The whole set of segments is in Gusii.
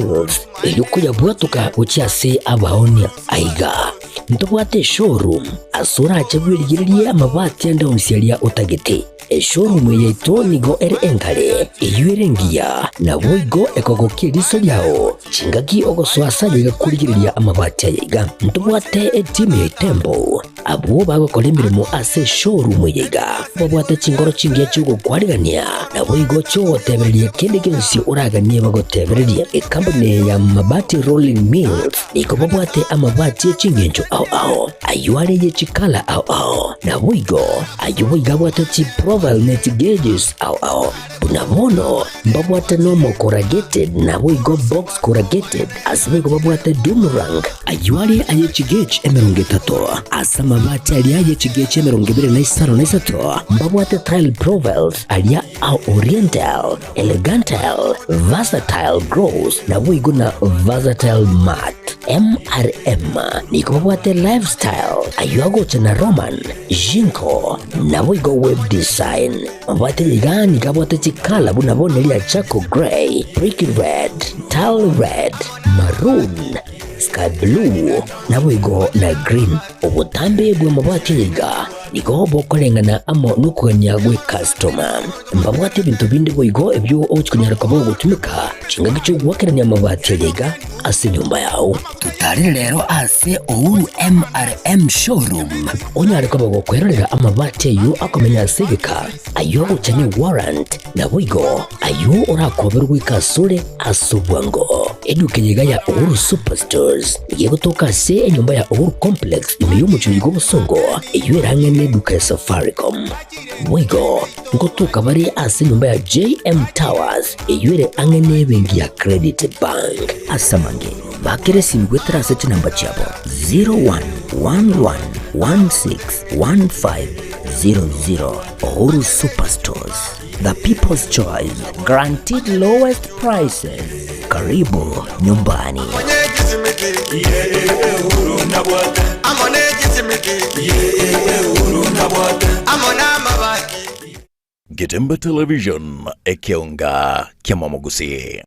Mills erio koyabwatoka gochia ase abaonia. Aiga ntobwate eshowroom ase orache bwerigererie amabati ande onsi aria otagete. Eshowroom eye yaito nigo ere enkare, eyio ere engiya, naboigo ekogokia eriso riao chingaki ogosoa ase aye iga korigereria amabati aya iga. Ntobwate etimu ya Itembo abwo bagokora emeremo ase eshowroom eye iga, babwate chinkoro chingiya chi'ogokwarigania, naboigo chi'ogotebereria kende gionsi oraganie bagotebererie. Ekampuni eye ya Mabati Rolling Mills nigo babwate amabati e chingencho ao ao, ayio are ye chikala ao ao, naboigo Ayio boigo abwate chiprofile ne chigauges ao ao. Buna bono mbabwate normal corrugated naboigo box corrugated, ase boigo babwate doom rank. Ayio are aye chigauge 30, ase amabati aria aye chigauge 23 na mbabwate tile profiles aria a oriental, elegantal, versatile gloss naboigo na versatile matte. MRM nigo babwate lifestyle ayio agocha na Roman, Jinko, naboigo web design. Mabwate iga nigo abwate chikala buna bono eria charcoal grey, brick red, tile red, maroon, sky blue, naboigo na green. Obotambe bw'amabati aya iga nigo bokoreng'ana amo nokogania gw'ekastoma. Mbabwate ebinto binde boigo ebio ogochia konyara koba ogotumeka chingaki chi'ogoakerania amabati aya iga ase enyomba yao. Totarere rero ase Uhuru MRM Showroom onyare koba gokwerorera amabati ayio akomenya ase egeka, ayio agocha ne warrant, naboigo ayio orakoberwe goika asore ase obwango. Eduka eye iga ya Uhuru Superstores nigo egotoka ase enyomba ya Uhuru Complex ime y'omochie oyo bw'obosongo, eyio ere ang'e neduka ya Safaricom. Boigo ngotoka bare ase enyomba ya JM Towers eyio ere ang'e nebenki ya Credit Bank. Ase amange, bakera esimi goetera ase chinamba chiabo 0111161500. Uhuru Superstores, the people's choice, guaranteed lowest prices. Karibu nyumbani. Getembe Television, ekeonga ki'amamogusii.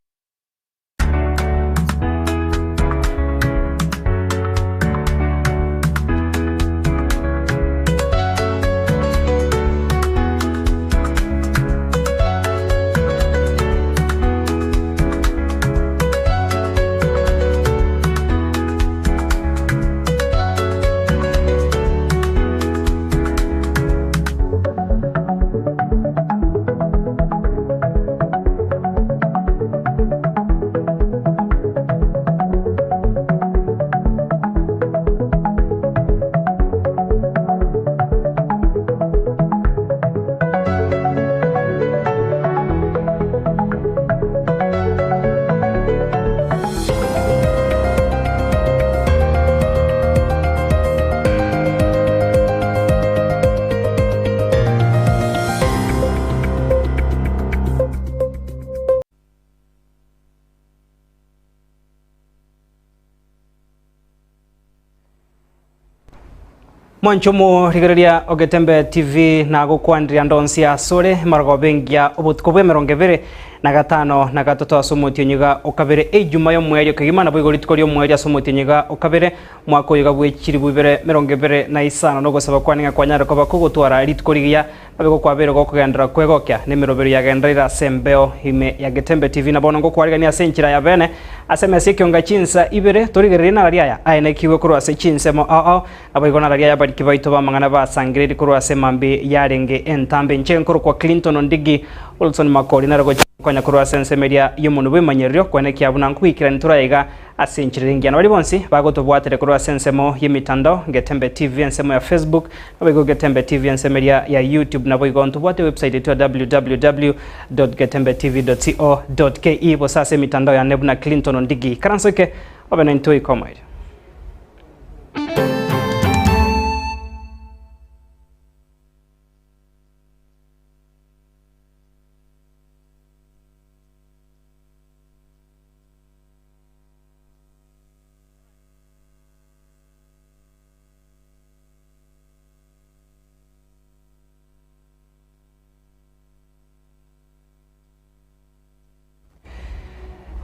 Mwanche omorigereria o Getembe TV nagokwanire ande onsi asore marogoba engiya obotuko bw'emerongo ebere na gatano na gatato ase omotienyi iga o kabere ejuma y'omoerio kegima naboigo rituko ri'omoerio ase omotienyi iga o kabere mwaka oyo iga bwe chilifu ibere merongo ebere na isano nogosaba kwane ng'a kwanyare koba kogotwara rituko rigiya Naboigo kwabeire gokogenderera kwegokia, na emeroberio yagendereire ase embeo ime ya Getembe TV. Na bono ngokwarigania ase enchera ya bene ase emesa y'ekionga chinsa ibere, torigererie nararia aya aenekigwe korwa ase chinsemo ao ao, naboigo nararia aya abariki baito b'amang'ana basangereiri korwa ase emambia yarenge entambe. Inche nkorokwa Clinton Ondigi Wilson Makori, nare gochia gokonya korwa ase ensemo eria y'omonwe bw'emanyererio, kwenekia buna nkoikerania tore aiga Ase enchera engiya nabaria bonsi bagotobwatera korwa ase ensemo y'emitandao, Getembe TV ensemo ya Facebook, naboigo Getembe TV ensemo eria ya YouTube, naboigo ntobwate ewebsite yaito ya www.getembetv.co.ke gose ase emitandao yane buna Clinton Ondigi. Ikaranso eke obe naintwe goika omoerio.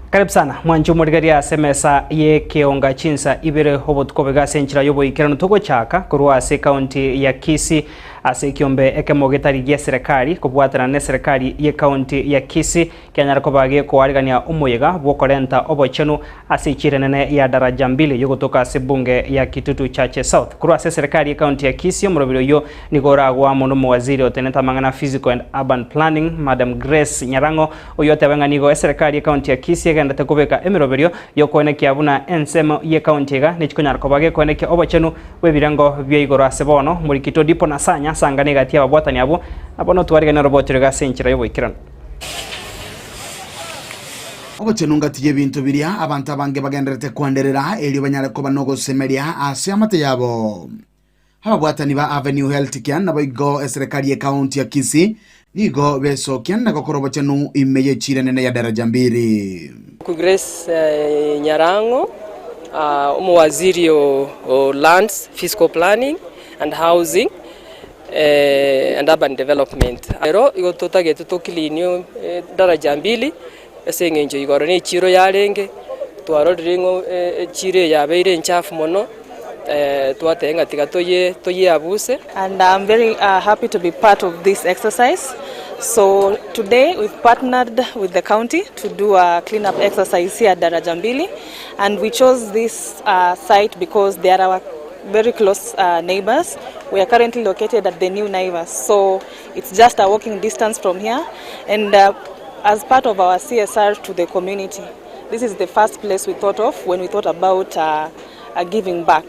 Karibu sana mwanche omorigereria ase emesa y'ekeonga chinsa ibere obotuko boiga ase enchera y'oboikeranu togochaka korwa ase ekaunti ya Kisii ase ekiombe ekemo getari gi'eserekari kobwatana n'eserekari y'ekaunti ya Kisii kianyare koba gekoarigania omoyega bw'okorenta obochenu ase echiro enene ya Daraja Mbili yogotoka ase ebunge ya Kitutu Chache South. Korwa ase eserekari y'ekaunti ya Kisii omorobiri oyio nigo oragwe amo n'omowaziri otenenete amang'ana Physical and Urban Planning Madam Grace Nyarang'o Oyio oteba ng'a nigo eserekari y'ekaunti ya Kisii egenderete kobeka emeroberio y'okoenekia buna ensemo y'ekaunti iga nechikonyara koba gekoenekia obochenu bw'ebirengo bia igoro ase bono. Omorikito Dipo Nasanya asangane egati y'ababwatani abwo na bono twariganie oroboti roiga ase enchera y'oboikeranu. Obochenu ngati y'ebinto biria abanto abange bagendererete kwanderera erio banyare koba nogosemeria ase amate yabo. Ababwatani ba Avenue Healthcare naboigo eserekari y'ekaunti ya Kisii nigo besokia na gokora obochenu ime y'echiira enene ya Daraja Mbili. Grace Nyarang'o, Omowaziri o Lands, Physical Planning and Housing and Urban Development. Ero igo totagete to clean Daraja Mbili ase eng'encho igoro ne echiro yarenge, twarorire ng'a echiro eye yabeire enchafu mono, twateba ng'a tiga toye toyeabuse. And I'm very happy to be part of this exercise. So today we've partnered with the county to do a clean up exercise here at Daraja Mbili and we chose this site because they are our very close neighbors. We are currently located at the new Naivas, so it's just a walking distance from here and As part of our CSR to the community, this is the first place we thought of when we thought about giving back.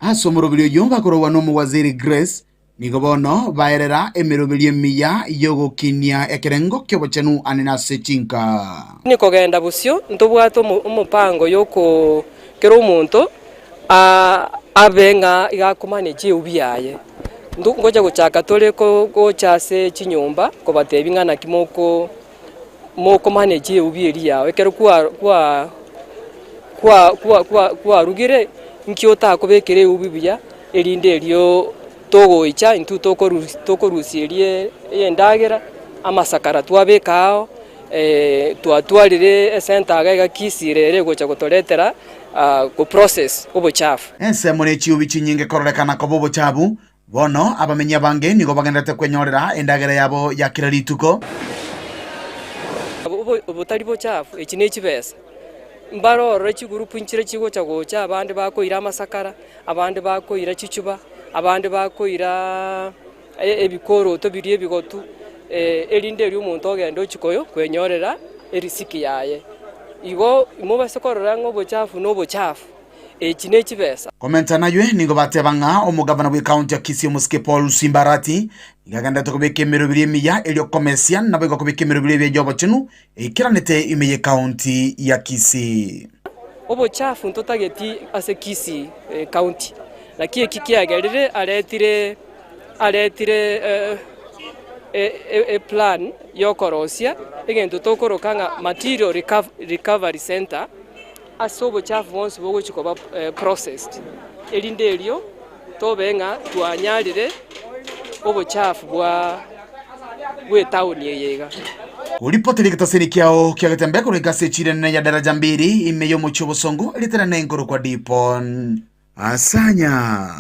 Ase omoroberi oyio bakorogwa nomowaziri Grace, nigo bono baerera emeroberio emiya y'ogokinia ekerengo ki'obochenu anene ase chinka. Kogenda bosio ntobwate omopango yoko kera omonto abe ng'a iga akomanage eubi yaye. Ngocha gochaka tore gocha ase chinyomba kobatebia ng'a naki moko mokomanage eubi eria yao. Ekero kwa kwa kwa kwa kwa kwarugire, nki otakobekera eubi buya erinde erio togoicha intwe tokorusia tokorusia eria endagera, amasakara twabeka ao. Twatwarire esenta iga iga Kisii ere egocha gotoretera go process obochafu. Ensemo ne chiubi chinyinge kororekana koba obochabu, bono abamenyi abange nigo bagendererete kwenyorera endagera yabo ya kera rituko. Obotari bochafu, echi ne chibesa. Mbarorore chigurupu nchire chigocha gocha abande bakoira amasakara, abande bakoira chichuba, abande bakoira ebikoroto biria ebigotu, erinde erio omonto ogende ochia koyo kwenyorera erisiki yaye. Igo mobase korora ng'a obochafu nobochafu, echi ne chibesa. Komenta naywe nigo bateba ng'a omogavana bw'ekaunti ya Kisii omosike Paul Simba Arati nigo agenderete kobeka emeroberi emiya erio komesia naboigo kobeka emeroberi ebiya y'obochenu eikeranete ime y'ekaunti ya Kisii. Obochafu ntotageti ase Kisii County, naki eki kiagerire aretire aretire eplan yokorosia egento tokoroka ng'a material recovery centre ase obochafu bwonsi bogochia koba processed, erinde erio tobe ng'a twanyarire obochafu bwa bw'etaoni eye iga. Koripotera egetaseni kiao kia getembe korwa egasi echiro enene ya Daraja Mbili ime y'omochie obosongo eriterane nkorokwa Dipon Asanya.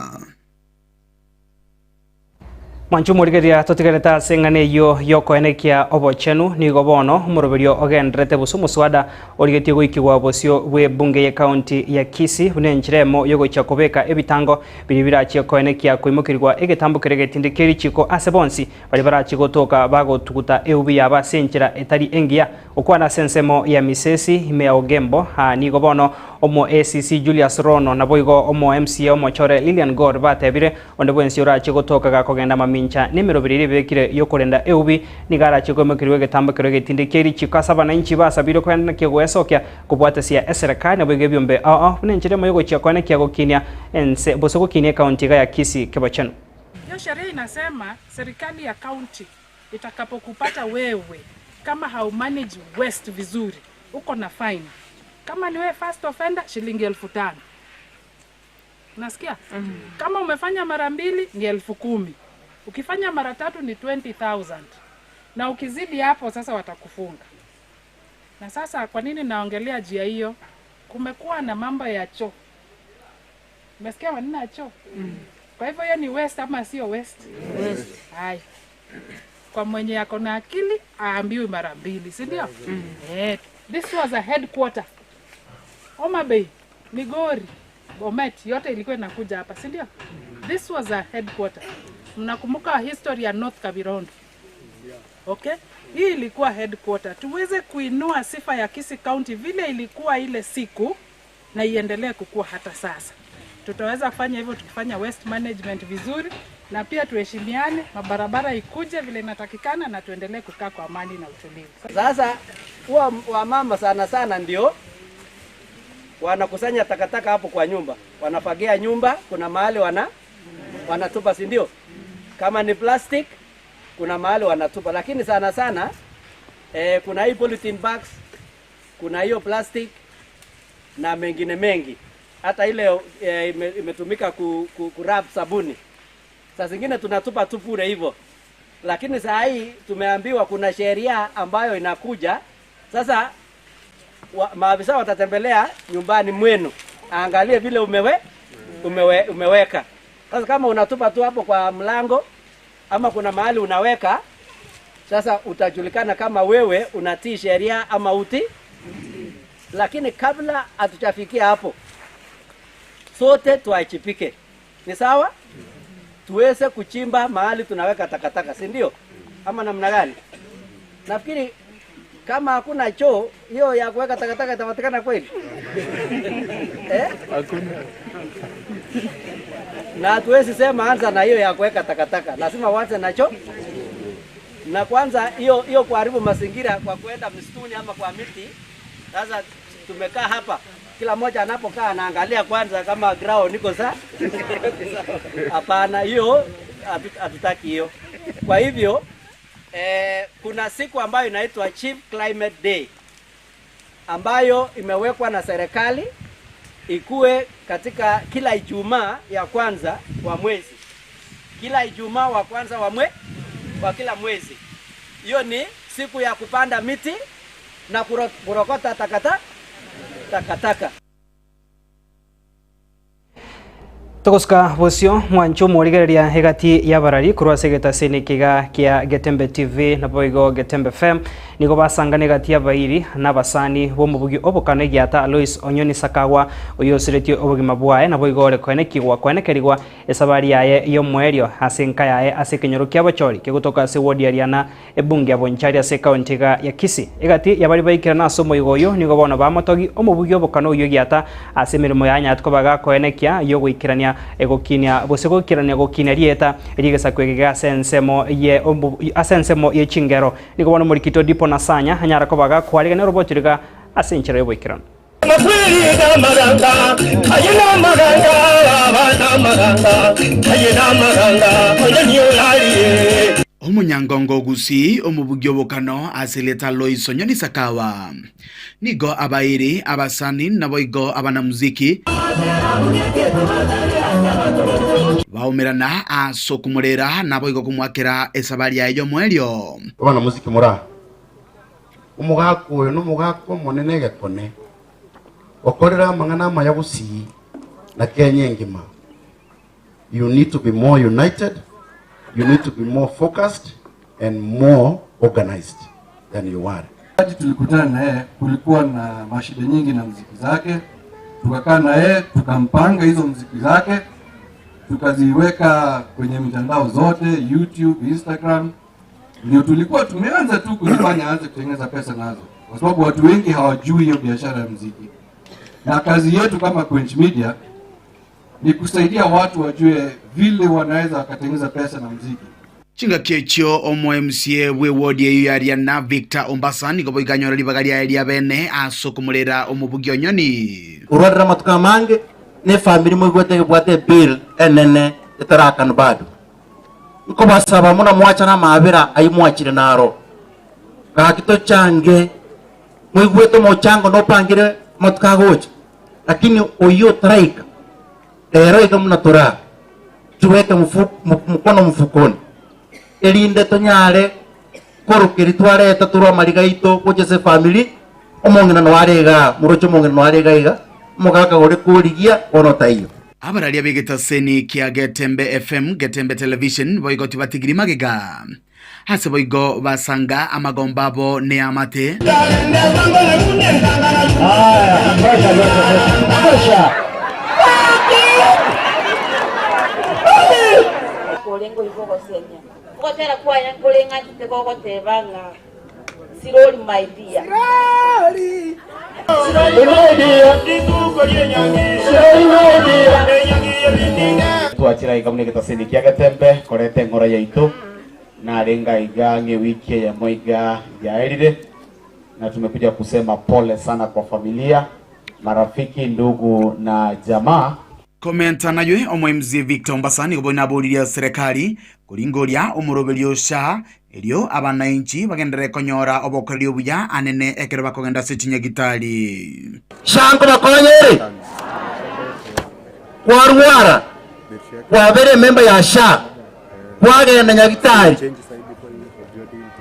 Mwanche omorigereria totigarete ase eng'ana eyio y'okoenekia obochenu, nigo bono omoroberio ogendererete gose omoswada origetie goikigwa bosio bw'ebunge y'ecounty ya Kisii buna enchera emo y'ogochia kobeka ebitango biria birachie koenekia koimokerigwa egetambo keria getindi kerichiko ase bonsi baria barachie gotoka bagotuguta eubi yabo ase enchera etari engiya. Gokwana ase ensemo ya Misesi ime ya Ogembo, aa nigo bono omo ACC Julius Rono naboigo omo MCA omochore Lilian Gor batebire Onde bwensi orache gotoka gakogenda mamincha nemeroberi eria ebekire y'okorenda eubi, nigo arache koimokerigwa egetambo ekero egetindi kie richiiko ase abananchi basabirwe koenekia goesokia kobwatesia eserekari naboigo ebiombe ao ao buna enchera emo yogochia koenekia gokinia ense gose gokinia ekaunti iga ya Kisii kebochenu. Hiyo sheria inasema serikali ya county itakapokupata wewe kama haumanage waste vizuri uko na fine. Kama ni wewe first offender shilingi 5000. Unasikia? Kama umefanya mara mbili ni 10,000. Ukifanya mara tatu ni 20,000. Na ukizidi hapo sasa watakufunga. Na sasa kwa nini naongelea juu ya hiyo? Kumekuwa na mambo ya choo. Umesikia maneno ya choo? Kwa hivyo hiyo ni waste ama sio waste? Waste. Hai. Kwa mwenye ako na akili aambiwi mara mbili, si ndio? Eh, this was a headquarter. Homa Bay, Migori, Bomet yote ilikuwa inakuja hapa, si ndio? This was a headquarter. Mnakumbuka history ya North Kavirondo? Okay? Hii ilikuwa headquarter. Tuweze kuinua sifa ya Kisii County vile ilikuwa ile siku na iendelee kukua hata sasa. Tutaweza kufanya hivyo tukifanya waste management vizuri na pia tuheshimiane, mabarabara ikuje vile inatakikana na tuendelee kukaa kwa amani na utulivu. Sasa huwa wamama sana sana ndio wanakusanya takataka hapo kwa nyumba, wanafagia nyumba, kuna mahali wana wanatupa, si ndio? Kama ni plastic kuna mahali wanatupa, lakini sana sana eh, kuna hii polythene bags, kuna hiyo plastic na mengine mengi, hata ile eh, ime, imetumika ku, ku, kurap sabuni. Saa zingine tunatupa tu bure hivyo, lakini saa hii tumeambiwa kuna sheria ambayo inakuja sasa. Wa, maafisa watatembelea nyumbani mwenu, aangalie vile umewe, umewe, umeweka. Sasa kama unatupa tu hapo kwa mlango ama kuna mahali unaweka, sasa utajulikana kama wewe unatii sheria ama uti. Lakini kabla hatujafikia hapo, sote tuachipike, ni sawa? Tuweze kuchimba mahali tunaweka takataka, si ndio? Ama namna gani? Nafikiri kama hakuna choo hiyo ya kuweka takataka itapatikana kweli? Eh? Na hatuwezi sema anza na hiyo ya kuweka takataka, lazima uanze na choo. Na kwanza hiyo hiyo kuharibu mazingira kwa kuenda msituni ama kwa miti. Sasa tumekaa hapa, kila mmoja anapokaa anaangalia kwanza kama ground iko sawa. Hapana, hiyo hatutaki hiyo. Kwa hivyo eh, kuna siku ambayo inaitwa Chief Climate Day ambayo imewekwa na serikali ikuwe katika kila Ijumaa ya kwanza wa mwezi, kila Ijumaa wa kwanza wa mwe, wa kila mwezi. Hiyo ni siku ya kupanda miti na kurokota takata takataka. Togosuka bosio mwancho omorigereria egati y'abarari korwa ase egetaseni ekiga kia Getembe TV naboigo Getembe FM nigo basangana egati y'abairi na abasani b'omobugi obokano egiata Alois Onyoni Sakawa oyo osiretie obogima bwaye naboigo ore koenekigwa koenekerigwa esabari yaye y'omoerio ase enka yaye ase ekenyoro kia Bochori kegotoka ase ward ya Riana ebunge ya Bonchari ase ekaunti iga ya Kisii. Egati y'abaria baikerana ase omoigo oyio nigo bono bamotogi omobugi obokano oyio egiata ase emeremo yaye anyarete koba gakoenekia y'ogoikerania egokinia gose goikerania gokinia rieta ri'egesaku eke iga ase ensemo ye ase ensemo ye chingero. Nigo bono omorikito Dipo Nasanya anyara koba gakoarigania oroboti riga ase enchera y'oboikeranu. Omonyangongo o Gusii, omobugi obokano ase erieta Lois Onyoni Sakawa, nigo abairi, abasani naboigo abanamuziki baumerana ase okomorera naboigo komoakera esabari yaye y'omoerio. Abanamuziki moraa. Omogaka oyo nomogaka omonene egekone, okorire amang'ana amaya gusii na Kenya engima. You need to be more united, you need to be more focused and more organized than you are. Wakati tulikutana na yeye kulikuwa na mashida nyingi na mziki zake, tukakaa na yeye tukampanga hizo mziki zake, tukaziweka kwenye mitandao zote, YouTube, Instagram. Ndio tulikuwa tumeanza tu kuzifanya aanze kutengeneza pesa nazo, kwa sababu watu wengi hawajui hiyo biashara ya mziki, na kazi yetu kama Quench Media ni kusaidia watu wajue vile wanaweza wakatengeneza pesa na mziki. Chingaki echio omo MCA bwe ward eyio ya Riana Victor Ombasa nigo boigo anyore ribaga riaye ria bene ase okomorera omobugi Onyoni. Orwarire amatuko amange, na efamiri moigwete egebwate ebill enene etarakanwa bado. Nkobasaba buna mwachane amaabera ayio mwachire naro. Gaki tochange, moigwete omochango nopangire amatuko agocha, lakini oyio otaraika, rero iga buna tore aa, tuweke mkono mfukoni, erinde tonyare korokeria twareta torwe amariga aito gocha ase efamiri. Omong'ina noare igaa, moroche omong'ina noare iga iga, omogaka ore korigia bono taiyo. Abararia b'egetaseni kia Getembe FM, Getembe Television, boigo tibatigiri magega. Ase boigo basanga amagomba abo neamate. Korenge oigwe ogosemia. Ogotera kwaye nkoreng'anchete gogoteba ng'a Sirori my dear. Twachire aiga buna egetaseni kia Getembe koreta eng'ora yaito, narenge aiga ang'e ewiki eyemo iga yaerire, na tumekuja kusema pole sana kwa familia, marafiki, ndugu na jamaa. Komenta naywe omoMCA Victor Ombasa nigo bono aboririe serekari koringoria omoroberio o SHA erio abanainchi bagenderere konyora obokoreri obuya anene ekero bakogenda ase chinyagitari. SHA nkobakonya ere? Kwarwara, kwabera ememba ya SHA, kwagenda nyagitari,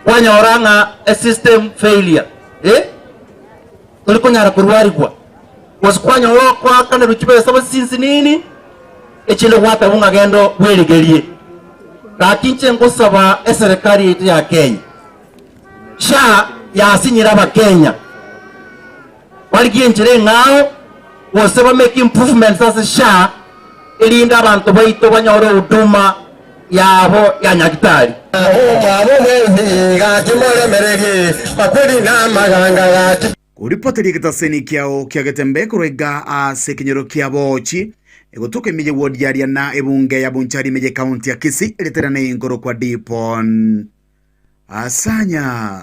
kwanyora ng'a esystem failure, eh? Tori konyara korwarigwa. Gose kwanyora okoakanerwa chibesa bosinsi nini, echinde gwatebwa ng'a genda bwerigerie. Gaki inche ngosaba eserekari yaito ya Kenya, SHA yasinyire abakenya, barigie enchera eng'ao gose ba make improvements ase SHA erinde abanto baito banyore huduma yabo ya nyagitari. Koripoteria egetaseni kiao kia Getembe korwa iga ase ekenyoro kia Boochi, egotoka ime ye ward ya Riana, ebunge ya Bonchari ime ye county ya Kisii, eriterane nkorokwa Dipon Asanya.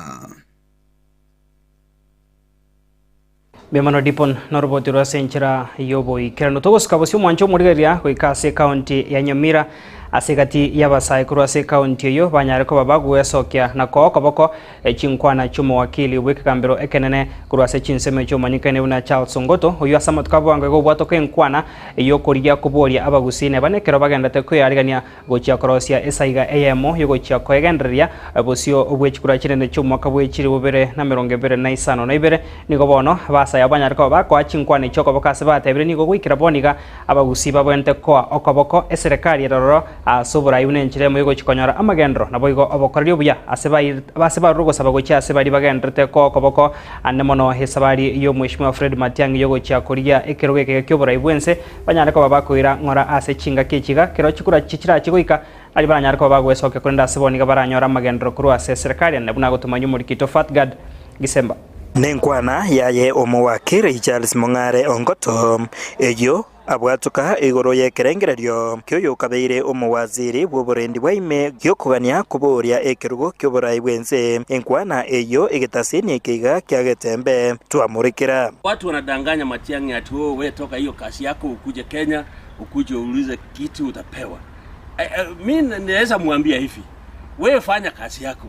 Mbuya mono Dipon noroboti rwa ase enchera y'oboikeranu. Togosuka bosio omwancho omorigereria goika ase ekaunti ya Nyamira ase egati y'abasae korwa ase ekaunti eyio banyare koba bagwesokia na koa okoboko Chinkwana chi'omowakili bw'ekegambero ekenene korwa ase chinsemo echio omanyekaine buna Charles Ongoto, oyio ase amatuko a bwango iga obwatoka enkwana y'okorigia koboria abagusii neba nekero bagendete kwearigania gochia korosia esaiga eyemo y'ogochia koegendereria bosio bwe chikura chinene chi'omwaka bwe chilifu bibere na emerongo ebere na isano na ibere. Nigo bono abasae abwo banyare koba bakoa chinkwana echio okoboko ase batebire nigo goikera bono iga abagusii babwenerete koa okoboko eserekari ere ororo Ase oborai buna enchera emo y'ogochia konyora amagenderero, naboigo obokoreri obuya ase ase barure ogosaba gochia ase baria bagendererete koa okoboko ande mono esabari y'Omweshimiwa Fred Matiang'i y'ogochia korigia ekerogo ekega ki'oborai bw'ense banyare koba bakoira ng'ora ase chingaki echi iga kero chikura chirache goika aria baranyare koba bagwesokia korende ase bono iga baranyore amagenderero korwa ase eserekari ande buna agotomanywa omorikito Fatgard Gisemba. Nenkwana yaye omowakiri Charles Mong'are Ongoto, eyio Abwatoka igoro y'ekerengererio ki'oyokabeire omowaziri bw'oborendi bwa ime gi'okogania koboria ekerugo ki'oborai bw'ense, enkwana eyio egetasini eke iga kia Getembe twamorikera. Watu wanadanganya Matiang'i ati oh, we toka hiyo kazi yako ukuje Kenya ukuje uulize kiti utapewa. Eh, eh, mi naweza mwambia hivi, we fanya kazi yako.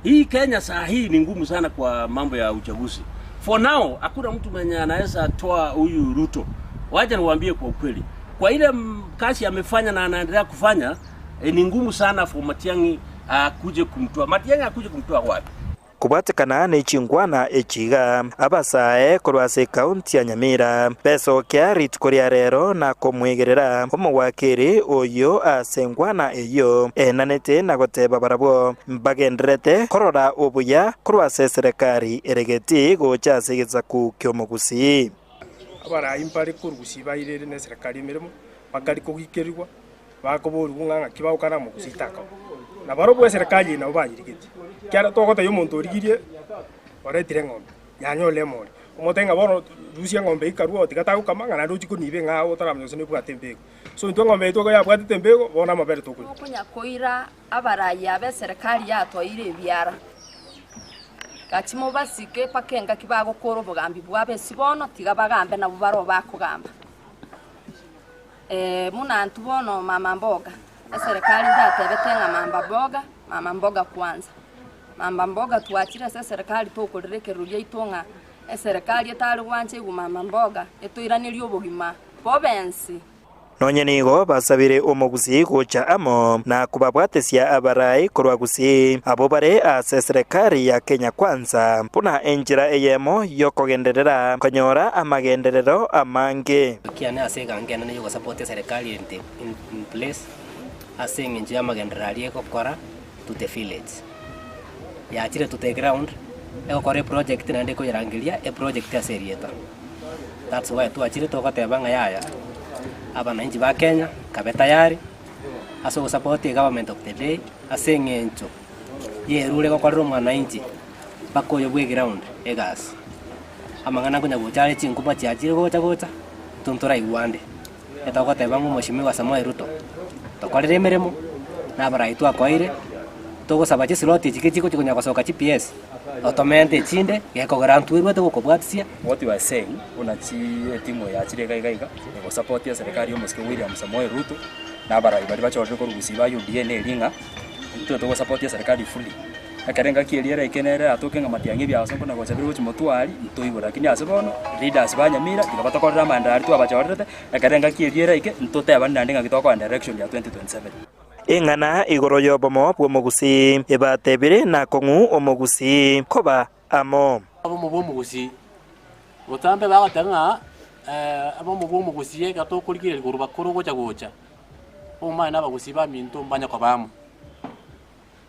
Hii Kenya saa hii ni ngumu sana kwa mambo ya uchaguzi. For now hakuna mtu mwenye anaweza toa huyu Ruto. Wacha niwaambie kwa ukweli, kwa ile kazi amefanya na anaendelea kufanya eh, ni ngumu sana for Matiang'i akuje kumtoa. Matiang'i akuje kumtoa wapi? Kobwatekana ne chinkwana echi iga, abasae korwa ase ekaunti ya Nyamira besokia rituko ria rero na komwegerera omowakiri oyio ase enkwana eyio enanete na goteba barabwo mbagendererete korora obuya korwa ase eserekari ere getii gocha ase egesaku ki'omogusii. Abarai mbare korusia bairere neserekari emeremo, bakari kogikerigwa, Bakoborigwa ng'a ng'aki bagokana omogusi takaba. Na barobwo eserekari eye nabo bayerigetie. Ekiagera togotebia omonto origirie oretire eng'ombe, yanyore emori. Omotebie ng'a bono rusia eng'ombe eyio karue oo tiga tagokama ng'a naende ochie koniba eng'ao otaramanya gose nebwate embego. So intwe eng'ombe yaito ekero yabwatete embego, bono amabere tokonywa. Tokonya koira abarai aba eserekari yatoeire ebiara. Gachia mobasike mpaka engaki bagokora obogambi bwabo ase bono, tiga bagambe nabwo baroo bakogamba. Ee, buna intwe bono mama mboga, eserekari ndatebete ng'a mamba mboga, mama mboga kwanza. Mamba mboga twachire ase eserekari tokorera ekerero giaito ng'a eserekari etari gwancha igwa mama mboga, etoiranerie obogima bobe ense. Nonye nigo basabire omogusii gocha amo na kobabwatesia abarai korwa Gusii abwo bare ase eserekari ya Kenya Kwanza buna enchera eyemo y'okogenderera konyora amagenderero amange. Ekiane ase egango enene y'ogosupport eserekari ente in place ase eng'encho y'amagenderero aria egokora to the village. Yachire to the ground, egokora eproject naende ekoyerangeria eproject ase erieta. That's why twachire togoteba ng'a yaya, abananchi ba Kenya kabe tayari ase ogosupport egovernment of the day ase eng'encho yerure egokorera omwananchi mpaka oyo bwa eground egasi. Amang'ana nkonya gocha are chinkuma chiachire gocha gocha, intwe ntoraigwande. Etogoteba ng'a Omweshimiwa Samoei Ruto, tokorere emeremo, na abarai twakoeire, togosaba chislot echi chigochi konya gosoka chi PS, otomente echinde, gekogera ntwerwete gokobwatisia. What you are saying buna chi etimu yachire iga iga iga egosapotia eserekari ya omosike William Samoei Ruto na abarai baria bachorire korwa gusii ba UDA neri ng'a intwe togosapotia eserekari fully. Ekero engaki eria eraike nere eratoke ng'a matiang'i ebiaso mbuna gocha bire gochia motwe aria, ntoigwe. Lakini ase bono, leaders ba Nyamira tiga batokorere amaenderero aria twabachorerete, ekero engaki eria eraike, ntotebane naende ng'aki tokoenda election ya 2027. Eng'ana igoro y'obomo bw'omogusii ebatebire nakong'u omogusii koba amo. Obomo bw'omogusii. Botambe bagoteba ng'a obomo bw'omogusii ekero tokorigereria korwa bakoro gocha gocha, obomani na abagusii baminto mbanya koba amo.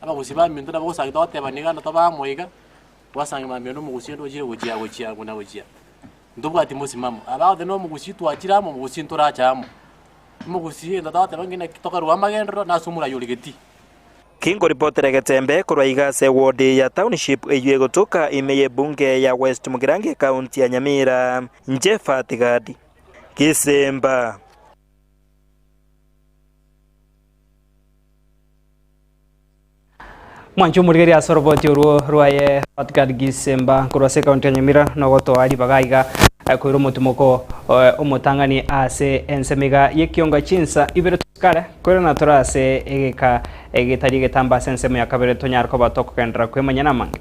Abagusii baminto nabo gosanga togoteba niga na tobe amo iga, gwasangi mambia onde omogusii onde ochire gochia gochia na gochia. Ntobwati mosimamo, aba bagoteba na omogusii twachire amo, omogusii ntorache amo. Omogusii egento togoteba ng'a naki tokarua amagenderero nase omorai ore getii. Kingoripotera egetembe korwa iga ase eward ya Township eyio egotoka ime y'ebunge ya West Mugirango ekaunti ya Nyamira, inche Fatigadi Gisimba. Mwanche omorigereria ase oroboti orwo rwaye Odgard Gisemba korwa ase ekaunti ya Nyamira nogotoa ribaga iga koira omotimoko omotang'ani ase ensemo iga y'ekionga chinsa ibere tosikare koirana tore ase egeka egetari egetambe ase ensemo ya kabere tonyare koba tokogenderera kwemanya namange.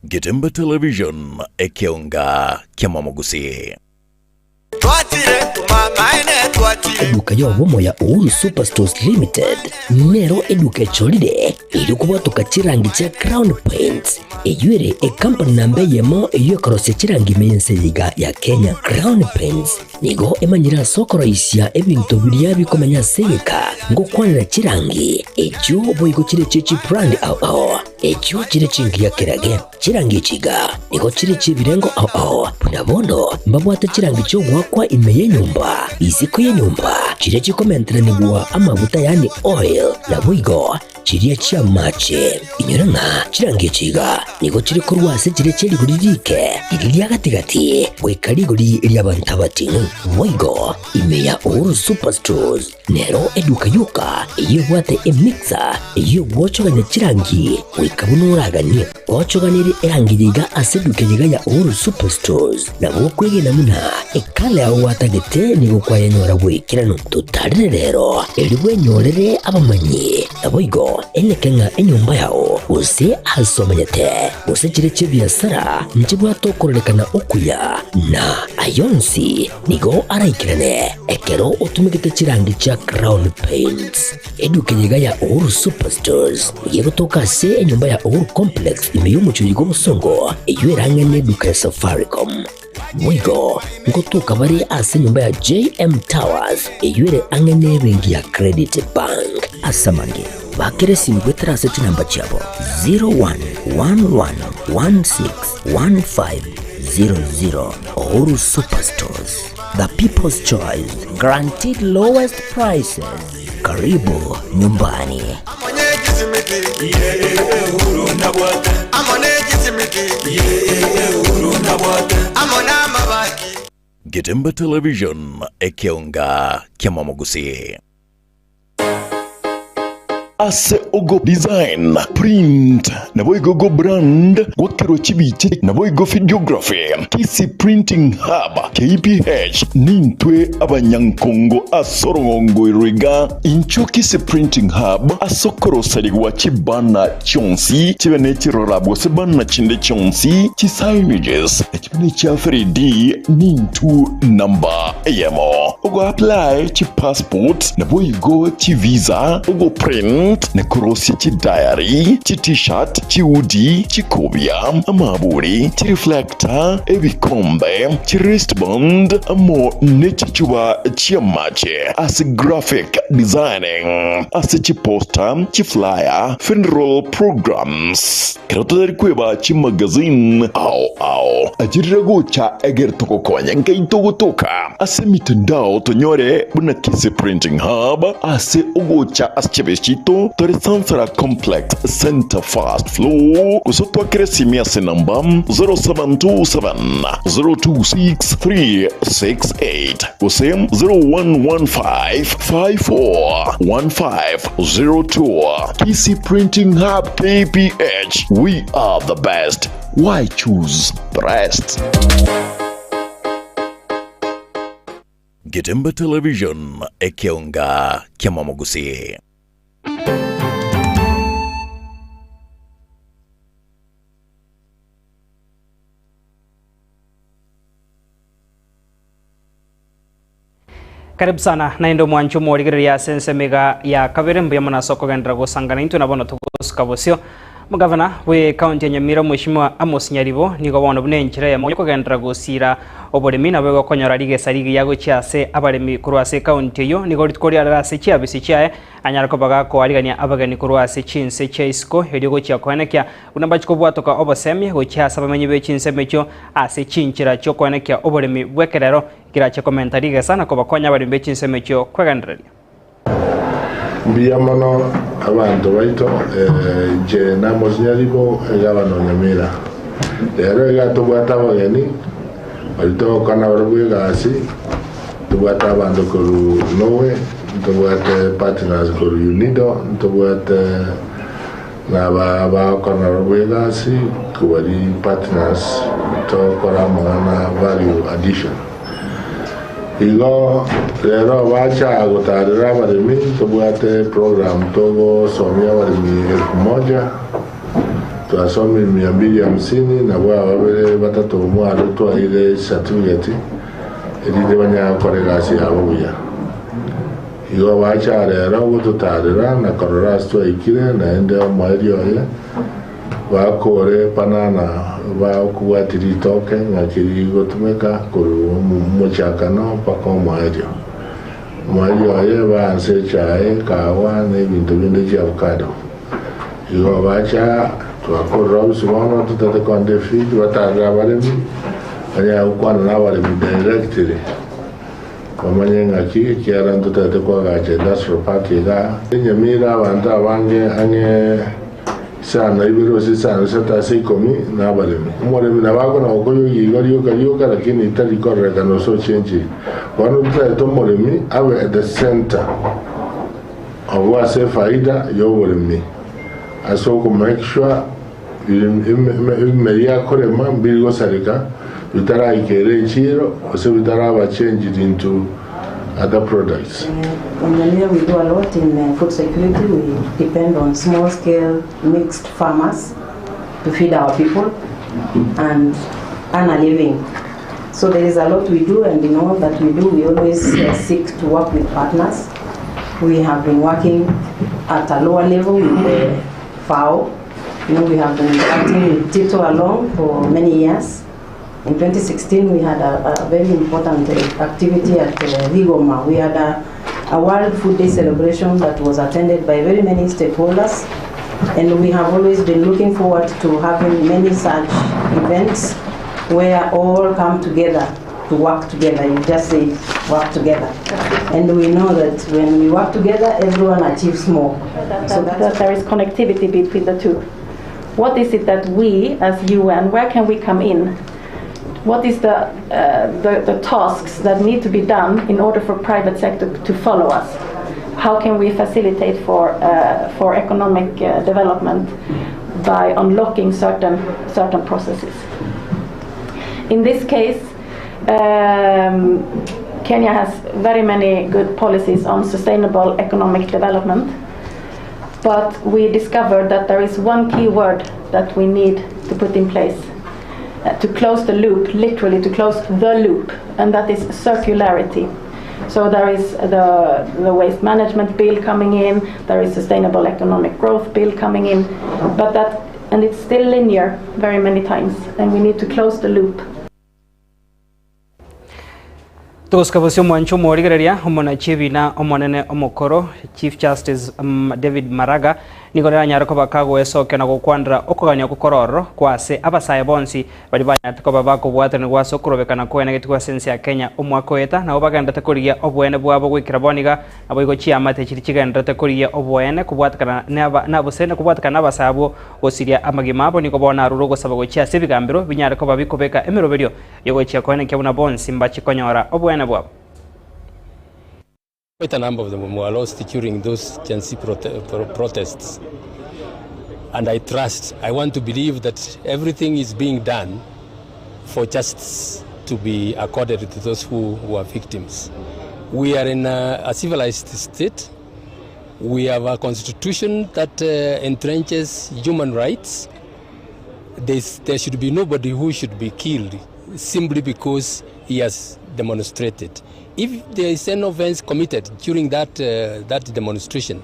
Getembe Television, ekeonga ki'amamogusii. Eduka y'obomo ya Uhuru Superstores Limited nero eduka echorire erio kobwatoka chirangi chia Crown Paints eyio ere ekampani namba eyemo eyio ekorosia chirangi ime y'ense eye iga ya Kenya. Crown Paints nigo emanyire ase okoroisia ebinto biria bikomenya ase egeka ngokwanera chirangi echio boigo chire chie chibrand ao ao. Echio chire chingiya kerage, chirangi echi iga nigo chire chi'ebirengo ao ao, buna bono mbabwate chirangi chi'ogoakwa ime y'enyomba, isiko y'enyomba, chiria chikomenteranigwa amaguta yaani oil, naboigo chiria chi'amache. Inyora ng'a chirangi echi iga nigo chire korwa ase chiria chie rigori riike, riria ria gati-gati, goika rigori ri'abanto abating'u. Boigo ime ya Uhuru Superstores. Nero eduka yoka eyio ebwate emixer eyio egwochogania chirangi goika buna oraganie. Gwochoganirie erangi yiga ase eduka yiga ya Uhuru Superstores nabo okwegena buna ekala yao gwatagete nigo kwayenyora bw'ekeranu. Totarire rero erio bwenyorere abamanyi naboigo eneke ng'a enyomba yao gose ase omenyete gose chire chi'ebiasara nchibwate okororekana okuya na ayonsi Nigo araikerane ekero otumegete chirangi chia Crown Paints. Eduka eye iga ya Uhuru Superstores nigo egotoka ase enyomba ya Uhuru Complex ime y'omochie oyo bw'obosongo eyio ere ang'e n'eduka ya Safaricom. Boigo ngotoka bare ase enyomba ya JM Towers eyio ere ang'e n'ebenki ya Credit Bank. Ase amange, bakera esimi goetera ase chinamba chiabo 0111161500. Uhuru Superstores, the people's choice, guaranteed lowest prices. Karibu nyumbani. Getembe Television, ekeonga ki'amamogusii. Ase ogo design, print, naboigo go brand, gwakerwa chibicha naboigo videography, Kisii Printing Hub, KPH, nintwe abanyankongo ase orogongo ero iga. Inchuo Kisii Printing Hub ase okorosarigwa chibana chionsi chibe ne chirora gose bana chinde chionsi, chi signages, echibe ne chia 3D nintu namba eyemo. Ogo apply chi passport naboigo chi visa, ogo print na korosia chi diary, chi t-shirt, chi hoodie, chikobia, amaburi, chi reflector, ebikombe, chi wristband amo ne chichuba chi'amache ase graphic designing, ase chi poster, chi flyer, funeral programs. Ekero totari kweba chimagazine ao ao achirire gocha egere togokonya nkaito gotoka ase emitandao tonyore buna Kisii Printing Hub ase ogocha ase chiabesi chiaito tore Sansara Complex Center First Floor gose otwakere esimi ase enamba 0727 026 368 gose 0115 54 1502. Kisii Printing Hub KPH, we are the best, why choose the rest? Getembe Television, ekeonga ki'amamogusii. Karibu sana naende omwancho omorigereria ase ensemo iga ya kabere mbuya mono ase okogenderera gosangana intwe na bono togosuka bosio. Omogavana bwe county ya Nyamira Omweshimiwa Amos Nyaribo nigo bono buna enchera eyemo yokogenderera gosira oboremi nabo egokonyora rigesa rigiya gochia ase abaremi korwa ase ecounty eyio nigo rituko riarero ase chiabisi chiaye anyare koba gakoarigania abageni korwa ase chinse chia isiko erio gochia koenekia buna mbachi kobwatoka obosemi gochia ase abamenyi be chinsemo echio ase chinchera chiokoenekia oboremi bw'ekerero Kerache komenta rigesa na kobakonya abaremi be chinsemo echio kwegendereria. Mbuya mono abanto baito, inche n'Amos Nyaribo, egavana o Nyamira. Rero iga tobwate abageni baria togokora nabarabwo egasi, ntobwate abanto korwa Norway, ntobwate partners korwa UNIDO, ntobwate Naba bagokora nabarabwo egasi kobari partners togokora amang'ana value addition. Igo rero bacha gotarera abaremi tobwate program togosomia abaremi elfu moja twasomire mia mbili hamsini nabwo aba babere batato mwaro twaire certificate erinde banyare gokora egasi yabo buya. Igo bacha rero gototaarera na korora ase twaikire, naende omoerio oye bakoore panana bakobwatia ritoke ng'aki rigotumeka korwa omochakano mpaka omoerio. Omoerio oye baanse echae, ekahawa, na ebinto binde chiavocado. Igo bacha twakorera obisi bono totaete konda efeed bataarere abaremi, banyare gokwana nabaremi directly. Bamanye ng'aki, ekiagera ntotagete koagacha industrial park igaa. Enyamira abanto abange ang'e isano na ibere gose isano na isato ase ikomi nabaremi. Omoremi nabo akona gokoyogia igo rioka rioka lakini tari kororekana gose ochenchiri. Bono ntotagete omoremi abe at the center obo ase efaida yoboremi ase oko make sure ebimeri akorema mbiri gosareka bitaraikera echiiro gose bitaraba changed into other products. In Nyamira we do a lot in food security, we depend on small scale mixed farmers to feed our people and earn a living. So there is a lot we do and in all that we do we always seek to work with partners. We have been working at a lower level with the FAO. You know, we have been interacting with Tito along for many years. In 2016, we had a, a very important activity at Rigoma. We had a, a World Food Day celebration that was attended by very many stakeholders. And we have always been looking forward to having many such events where all come together to work together. You just say work together. And we know that when we work together, everyone achieves more. That, so that, that there is connectivity between the two. What is it that we as UN, where can we come in? What is the, uh, the, the tasks that need to be done in order for private sector to follow us? How can we facilitate for, uh, for economic uh, development by unlocking certain, certain processes? In this case, um, Kenya has very many good policies on sustainable economic development, but we discovered that there is one key word that we need to put in place uh, to close the loop, literally to close the loop, and that is circularity. So there is the, the waste management bill coming in, there is sustainable economic growth bill coming in, but that, and it's still linear very many times, and we need to close the loop. Togosika bosio omwancho omorigereria omonachi ebina omonene omokoro Chief Justice um, David Maraga nigo reranyare koba kagoesokia na gokwanera okogania okokora ororo kwase abasae bonsi bari banyarete koba bakobwatanigwa ase okorobekana kwenegetigwe ase ense ya Kenya omwaka oeta nabo bagenderete korigia oboene bwabo goikera boniga nabo igo chiamate chiri chigenderete korigia oboene kobwatekana nabose kobwatekana na abasae abwo gosiria amagima abo nigo bono arure ogosaba gochia ase ebigambero binyare koba bikobeka emeroberio yogochia koenekia buna bonsi mbachikonyora oboene bwabo. Quite a number of them were lost during those Gen Z protests. And I trust, I want to believe that everything is being done for justice to be accorded to those who were victims. We are in a civilized state. We have a constitution that entrenches human rights. There's, there should be nobody who should be killed simply because he has demonstrated. If there is an offense committed during that, that demonstration,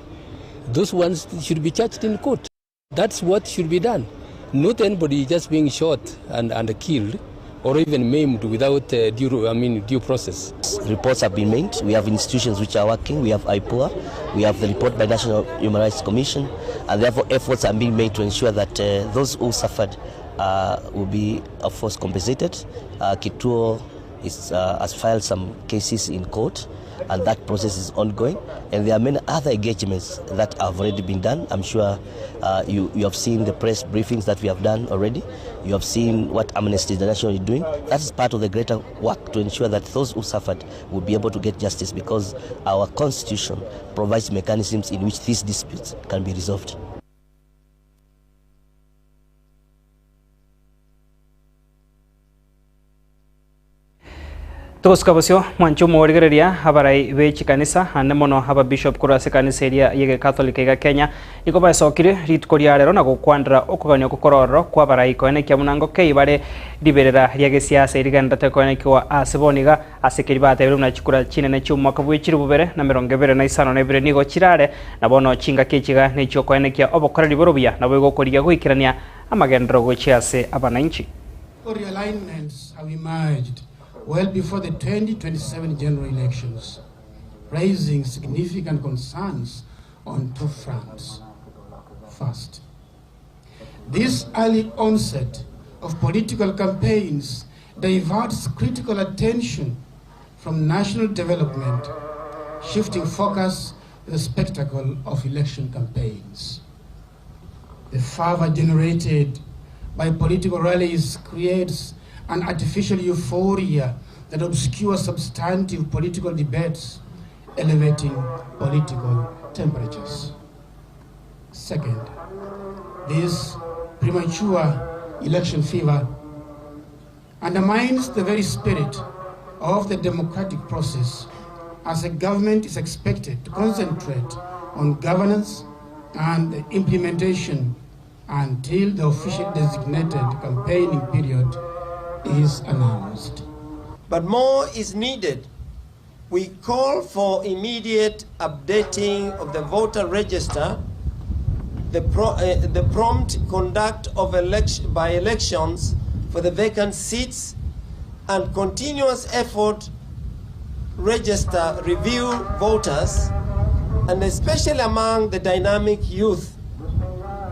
those ones should be charged in court. That's what should be done. Not anybody just being shot and, and killed or even maimed without uh, due, I mean, due process. Reports have been made. We have institutions which are working. We have IPOA. We have the report by National Human Rights Commission. And therefore efforts are being made to ensure that uh, those who suffered uh, will be, of course, compensated. Uh, Kituo is, uh, has filed some cases in court and that process is ongoing. And there are many other engagements that have already been done. I'm sure uh, you, you have seen the press briefings that we have done already. You have seen what Amnesty International is doing. That is part of the greater work to ensure that those who suffered will be able to get justice because our constitution provides mechanisms in which these disputes can be resolved. Togosika bosio mwancho omorigereria abarai be chikanisa ande mono aba bishop korwa ase ekanisa eria ya egecatholic iga Kenya nigo baesokire rituko ria rero na gokwandera okogania okokora ororo kwa abarai koenekia buna ngokei bare riberera ria gesiasa erigenderete koenekiwa ase bono iga ase ekeri batebire buna chikura chinene chia omwaka bwa chilifu bibere na emerongo ebere na isano na ibere nigo chirare na bono chingaki echiga nechia okoenekia obokoreri bore obuya nabo igo okorigia goikerania amagenderero gochia ase abananchi. Realignments have emerged well before the 2027 general elections, raising significant concerns on two fronts. First, this early onset of political campaigns diverts critical attention from national development, shifting focus to the spectacle of election campaigns. The fervor generated by political rallies creates an artificial euphoria that obscures substantive political debates, elevating political temperatures. Second, this premature election fever undermines the very spirit of the democratic process, as a government is expected to concentrate on governance and the implementation until the officially designated campaigning period is announced. But more is needed. We call for immediate updating of the voter register, the, pro, uh, the prompt conduct of election, by elections for the vacant seats, and continuous effort register review voters, and especially among the dynamic youth,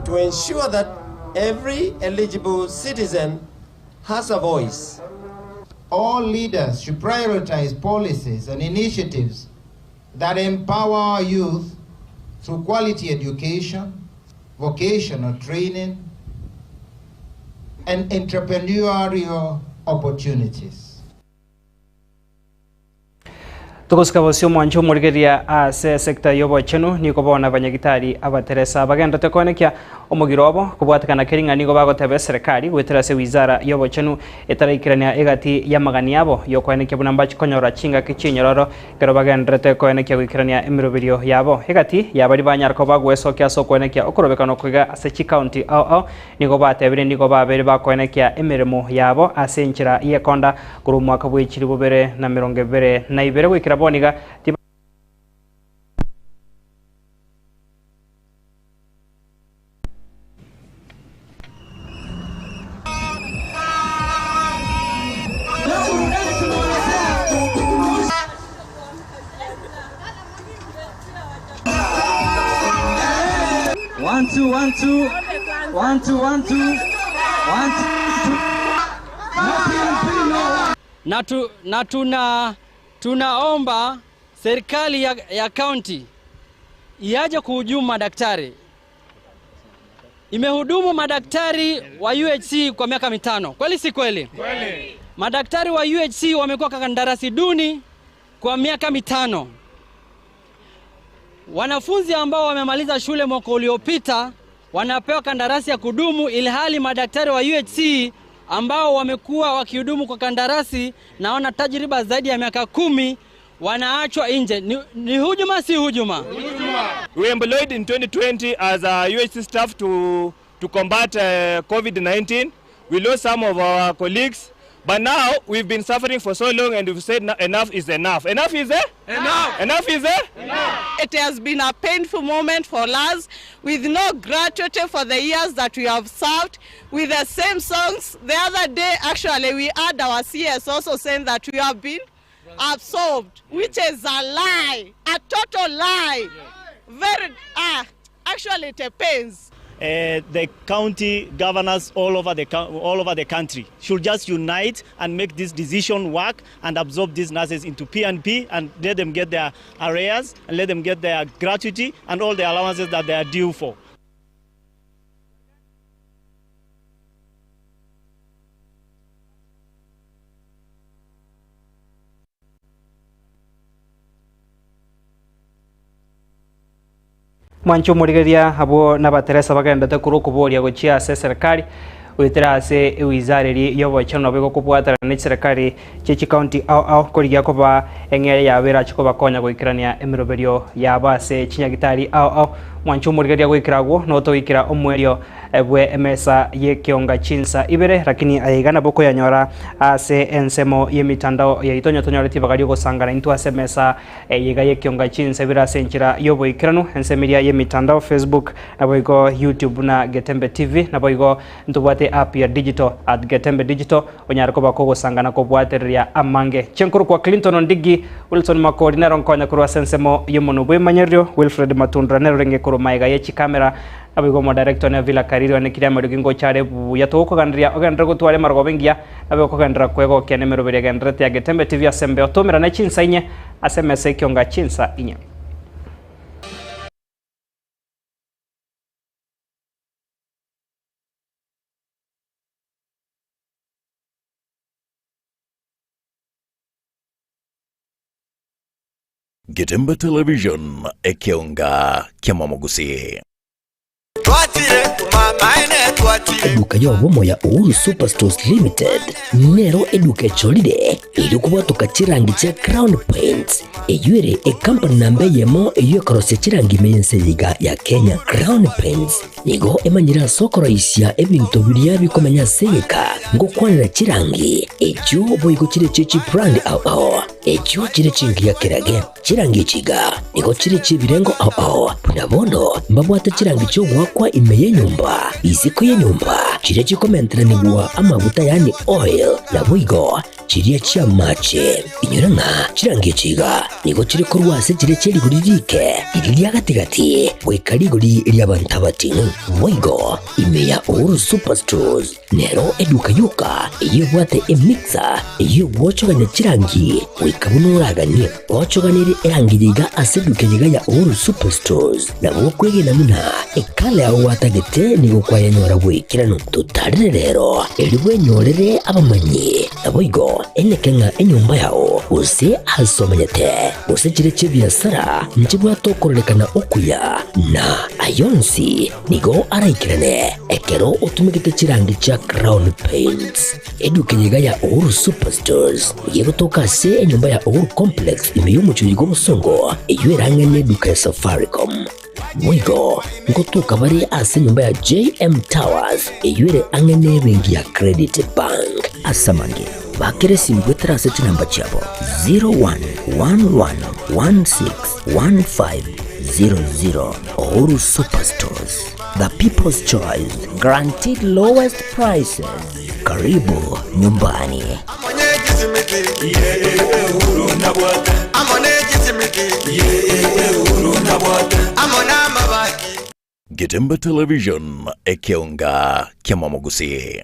to ensure that every eligible citizen has a voice. All leaders should prioritize policies and initiatives that empower our youth through quality education, vocational training, and entrepreneurial opportunities. Togosika bosio omwancho omorigereria ase esecta y'obochenu nigo bono abanyagitari abateresa bagenderete koenekia omogiro obo kobwatekana keri ng'a nigo bagoteba eserekari goetera ase wizara y'obochenu etaraikerania egati y'amagani abo y'okoenekia buna mbachi konyora chingaki chinyororo ekero bagenderete koenekia goikerania emeroberio yabo. Egati ya baria banyara koba gwesokia ase okoenekia okorobekana okoiga ase chikaunti ao ao nigo batebire nigo babere bakoenekia emeremo yabo ase enchera y'ekonda Korwa omwaka bw'echiri bobere na emerongo ebere na ibere goikera bono iga, tiba. One two one two one two one two one two. Na, tu, na tuna, tunaomba serikali ya, ya kaunti iaje kuhujumu madaktari. Imehudumu madaktari wa UHC kwa miaka mitano, kweli si kweli? Kweli. Madaktari wa UHC wamekuwa kwa kandarasi duni kwa miaka mitano. Wanafunzi ambao wamemaliza shule mwaka uliopita wanapewa kandarasi ya kudumu, ilhali madaktari wa UHC ambao wamekuwa wakihudumu kwa kandarasi na wana tajriba zaidi ya miaka kumi wanaachwa nje. Ni, ni hujuma si hujuma? We employed in 2020 as a UHC staff to, to combat COVID-19. We lost some of our colleagues, but now we've been suffering for so long and we've said enough is enough. Enough is eh? Enough. Enough is eh? It has been a painful moment for us with no gratuity for the years that we have served, with the same songs. The other day, actually, we had our CS also saying that we have been absolved, which is a lie, a total lie. Very, actually, it pains. The county governors all over the all over the country should just unite and make this decision work and absorb these nurses into P&P and let them get their arrears and let them get their gratuity and all the allowances that they are due for. Mwanche omorigereria abwo nabateresa bagenderete korwa okoboria gochia ase eserekari goetera ase ewizara eria y'obochenu nabo egokobwatana ne chiserekari chie chikaunti ao ao korigia koba eng'eria yabo erache kobakonya goikerania emeroberio yabo ase chinyagitari ao ao. Mwanche omorigereria goikera agwo notogoikera omoerio bwe emesa y'ekeonga chinsa ibere lakini aye iga nabo okoyanyora ase ensemo y'emitandao yaito onye tonyoreti ibaga ri'ogosangana intwe ase emesa Eye iga y'ekionga chinsa ibere ase enchera y'oboikeranu, ensemo eria y'emitandao, Facebook, naboigo YouTube buna Getembe TV, naboigo ntobwate app ya digital at Getembe Digital, onyare koba kogosanga na kobwatereria amange. Chenkorokwa Clinton Ondigi, Wilson Makori nero nkonya korwa ase ensemo y'omonwa bw'emanyererio, Wilfred Matundura nero orenge korwa maega ye chikamera, Naboigo omodirector Neville Kariri one kiria amariogi ngocha are buya togokoganeria ogenderere gotwara emarogoba engiya nabe okogenderera kwegokia nemeroberi egendererete ya Getembe TV ase embeo toumerane chinsa inye ase emesa ekionga chinsa inye. Getembe Television, ekeonga kiamamogusii. Eduka y'obomo ya Uhuru Superstores Limited nero eduka echorire erio kobwatoka chirangi chia Crown Paints eyio ere ekampani namba eyemo eyio ekorosia chirangi ime y'ense eye iga ya Kenya. Crown Paints nigo emanyire ase okoroisia ebinto biria bikomenya ase egeka ngokwanera chirangi echio boigo chire chie chibrand ao ao echio chire chingiya kerage. Chirangi echi iga nigo chire chi'ebirengo ao ao, buna bono mbabwate chirangi chi'ogoakwa ime y'enyomba, isiko y'enyomba, chiria chikomenteranigwa amaguta yaani oil, naboigo chiria chi'amache. Inyora ng'a chirangi echi iga nigo chire korwa ase chiria chie rigori riike, riria ria gati-gati, goika rigori ri'abanto abating'u. Boigo ime ya Uhuru Superstores Nero eduka yoka eyio ebwate emixer eyio egwochogania chirangi goika buna oraganie. Ochoganere erangi eye iga ase eduka eye iga ya Uhuru Superstores nabo okwegena buna ekala yao gwatagete nigo kwayenyora bw'ekeranu. Totarere rero erio bwenyorere abamanyi. Naboigo eneke ng'a enyomba yao gose ase omanyete, gose chire chi'ebiasara nchibwate okororekana okuya, na ayonsi nigo araikerane ekero otumegete chirangi chia Crown Paints. Eduka eye iga ya Uhuru Superstores nigo egotoka ase enyomba ya Uhuru Complex ime y'omochie oyo bw'obosongo, eyio erang'ane eduka ya Safaricom. Boigo ngotoka bare ase enyomba ya JM Towers eyio ere ang'e n'ebenki ya Credit Bank. Ase amange, bakera esimi goetera ase chinamba chiabo 0111161500. Uhuru Superstores, the people's choice, guaranteed lowest prices. Karibu nyumbani. Getembe Television, ekeonga kiamamogusii.